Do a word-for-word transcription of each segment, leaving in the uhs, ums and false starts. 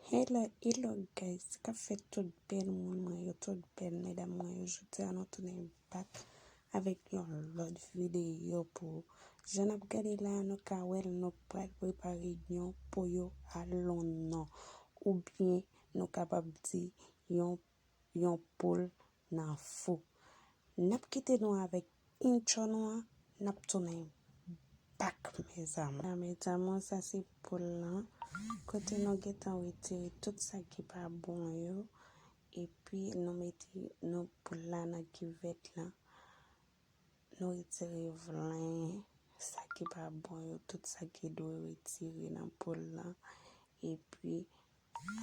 Hello, hello guys, sa k ap fèt tout bèl moun mwen yo, tout bèl medam mwen yo. Jodi a nou tounen back avèk yon lòt videyo pou ou. Jan n ap gade la, nou ka wè l, nou pral prepare yon poyo a lonyon, oubyen nou kapab di yon, yon poul nan fou. N ap kite nou avèk intro nou an, n ap tounen back, mes amours. Mes amours, sa se poul lan. Kote nou gentan retire tout sa ki pa bon yo. Epi nou mete nou poul la nan kivèt la. Nou retire vlen, sa ki pa bon yo, tout sa ki dwe retire nan poul lan. Epi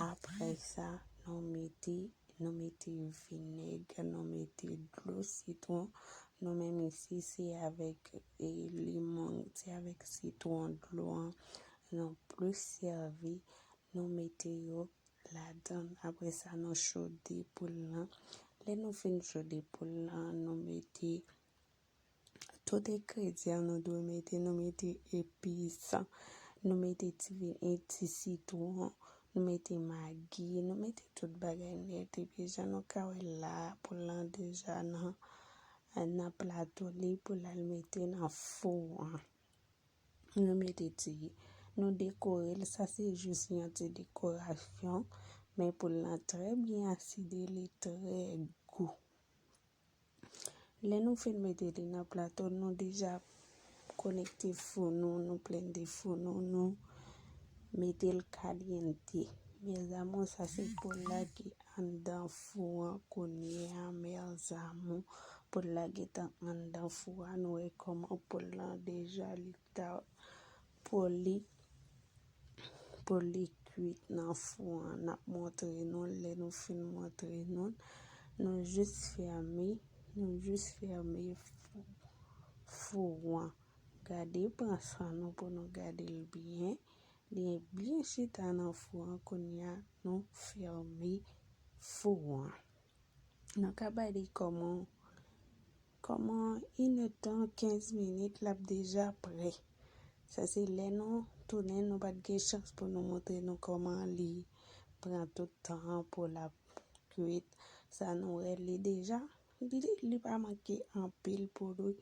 apre sa, nou mete, nou mete vinèg, nou mete dlo sitwon. Nou menm isi, se avèk, e, limon, se avèk sitwon, dlo an, nou plis sèvi, nou mete yo ladan. Apre sa, nou chode poul lan. Lè nou fin chode poul lan, nou mete tout engredyan nou dwe mete, nou mete epis, nou mete ti vi-, e, ti sitwon, nou mete magi, nou mete tout bagay nèt. Epi jan nou ka wè la, poul lan deja nan, nan plato li pou l al mete nan fou an. Nou mete ti, nou dekore l, sa se jis yon ti dekorasyon, men poul lan trè byen aside, li trè gou. Lè nou fin mete li nan plato, nou deja konekte fou nou, nou blende fou nou, nou mete l kalyante. Mes amours, sa se poul la ki anndan fou an kounye a, mes amours. Poul la gentan anndan fou a, nou wè kòman poul lan deja li ta pou li, pou li kwit nan fou an. N ap montre nou, lè nou fin montre nou, nou jis fèmen, nou jis fèmen fou, fou an. Gade, pran san nou pou nou gade l byen. Li byen chita nan fou an, kounye a nou fèmen fou an. Nou ka bay li kòman, kòman inèdtan, kenz minit, l ap deja prè. Sa se lè nou tounen, nou pa t gen chans pou nou montre nou kòman li pran tout tan an pou l ap kwit. Sa nou wè, li deja, li, li pa manke anpil pou li,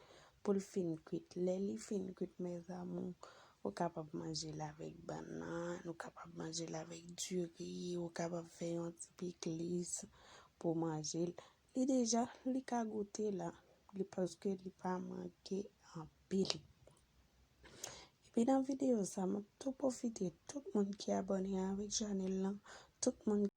pou l fin kwit. Lè li fin kwit, mes amours, ou kapab manje l avèk bannann, ou kapab manje l avèk diri, ou kapab fè yon ti pikliz pou manje l. Li deja, li ka goute la, li, paske li pa manke anpil. Epi nan videyo sa, m ap tou pwofite tout moun ki abòne avèk chanèl lan, tout moun